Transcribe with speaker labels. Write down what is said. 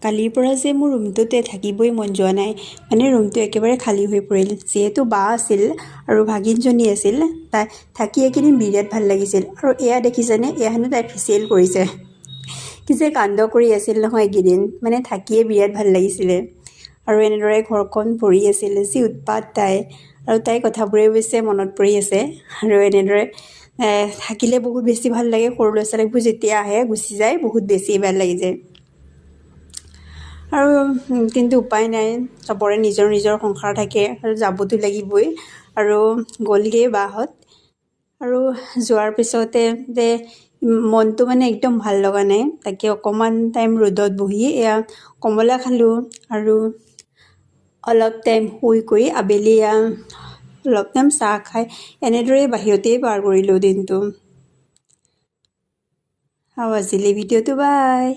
Speaker 1: কালিৰ পৰা যে মোৰ ৰুমটোতে থাকিবই মন যোৱা নাই। মানে ৰুমটো একেবাৰে খালী হৈ পৰিল। যিহেতু বা আছিল আৰু ভাগিনজনী আছিল, তাই থাকি এইকেইদিন বিৰাট ভাল লাগিছিল। আৰু এয়া দেখিছেনে, এয়া হেনো তাই ফেচিয়েল কৰিছে। কি যে কাণ্ড কৰি আছিল নহয় এইকেইদিন, মানে থাকিয়ে বিৰাট ভাল লাগিছিলে। আৰু এনেদৰে ঘৰখন ভৰি আছিল, যি উৎপাত তাই। আৰু তাইৰ কথাবোৰে অৱশ্যে মনত পৰি আছে। আৰু এনেদৰে থাকিলে বহুত বেছি ভাল লাগে। সৰু ল'ৰা ছোৱালীবোৰ যেতিয়া আহে, গুচি যায়, বহুত বেছি ভাল লাগি যায়। আৰু কিন্তু উপায় নাই, চবৰে নিজৰ নিজৰ সংসাৰ থাকে আৰু যাবতো লাগিবই। আৰু গ'লগৈ বাহঁত। আৰু যোৱাৰ পিছতে যে মনটো মানে একদম ভাল লগা নাই, তাকে অকণমান টাইম ৰ'দত বহি এয়া কমলা খালোঁ আৰু অলপ টাইম শুই কৰি আবেলি এয়া অলপ টাইম চাহ খাই এনেদৰেই বাহিৰতেই পাৰ কৰিলোঁ দিনটো। আৰু আজিলৈ ভিডিঅ'টো বাই।